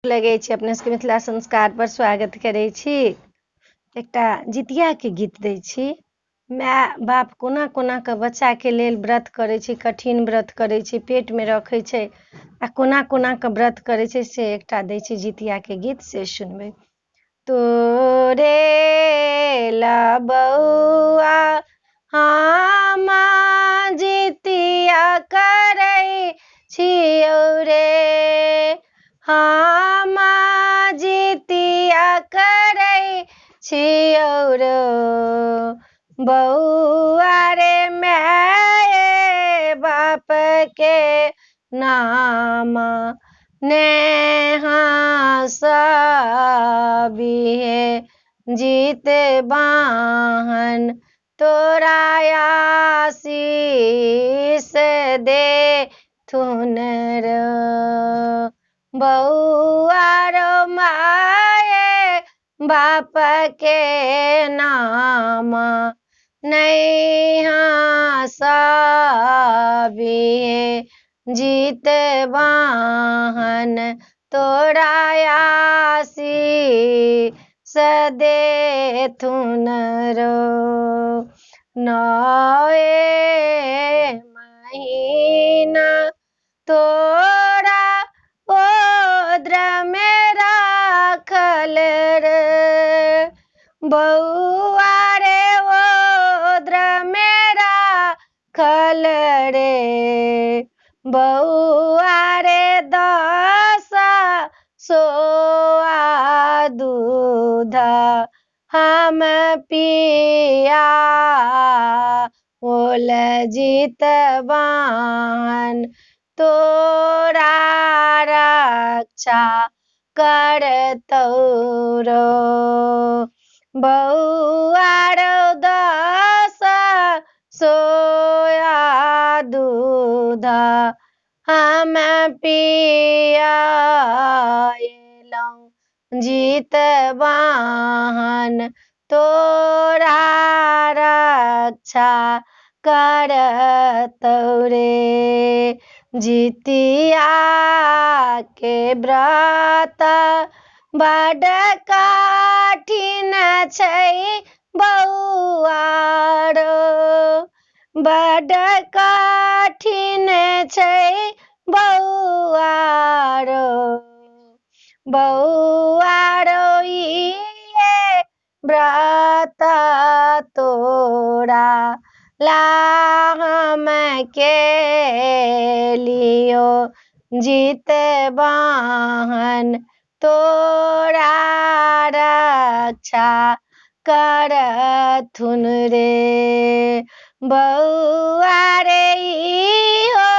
लगै छी अपने सबके मिथिला संस्कार पर स्वागत करै छी। एकटा जितियाके गीत दै छी। माय बाप कोना कोना कऽ बच्चाके लेल व्रत करै छै, कठिन व्रत करै छै, पेटमे रखै छै आ कोना कोना कऽ व्रत करै छै, से एकटा दै छी जितियाके गीत, से सुनबै। तोरे लबौआ हम जितिया करै छियौ रे, हम जितिया करै छियौ रो बौआ रे, माय बाप के नाम नेहा सबिहे जीत बाहन तोरा आशीष दे थुन रो बौआ रो, माय बाप के नाम नैहा सबिहे जीत बाहन तोरा आशीष देथुन रो। नए महीना तोरा ओद्र में राखल रे बौआ रे, ओद्र में राखल रे बौआ रे, 10 सोआ दूध हम पिया ओल जीत बाहन तोरा रक्षा करतौ रो बौआ रो, 10 सोया दूध हम पियाएलहुँ जीत बाहन तोरा रक्षा करतौ रे। जितिया के व्रत बड कठिन छै बौआ रो, बड कठिन छै बौआ रो, बौआ रो इहे व्रत तोरा ला हम के लियो जीत बाहन तोरा रक्षा करथुन रे बौआ रे, इहो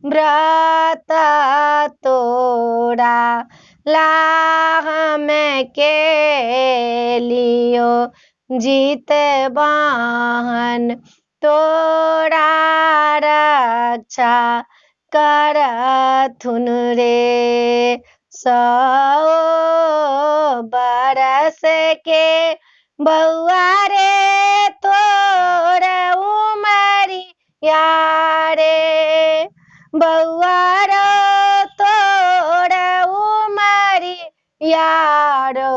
व्रत तोरा ला हम के लियो जीत बाहन तोरा रक्षा करथुन रे। 100 बरस के बौआ रे तोर उमरिया रे बौआ रो, तोर उमरिया रो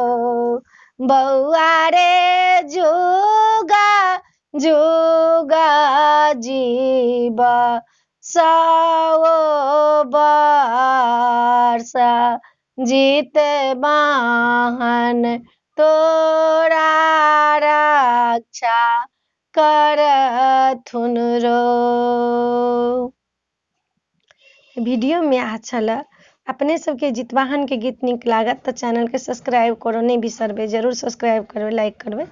बौआ रे, जुगा जुगा जीव 100 वर्ष जीत बाहन तोरा रक्षा करथुन रो। वीडियो में अच्छा अपने सबके जितवाहन के गीत नीक लागत तऽ चैनलके सब्सक्राइब करो नहि बिसरबै, जरूर सब्सक्राइब करबै, लाइक करबै,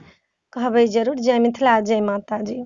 कहबै जरूर। जय मिथिला, जय माता जी।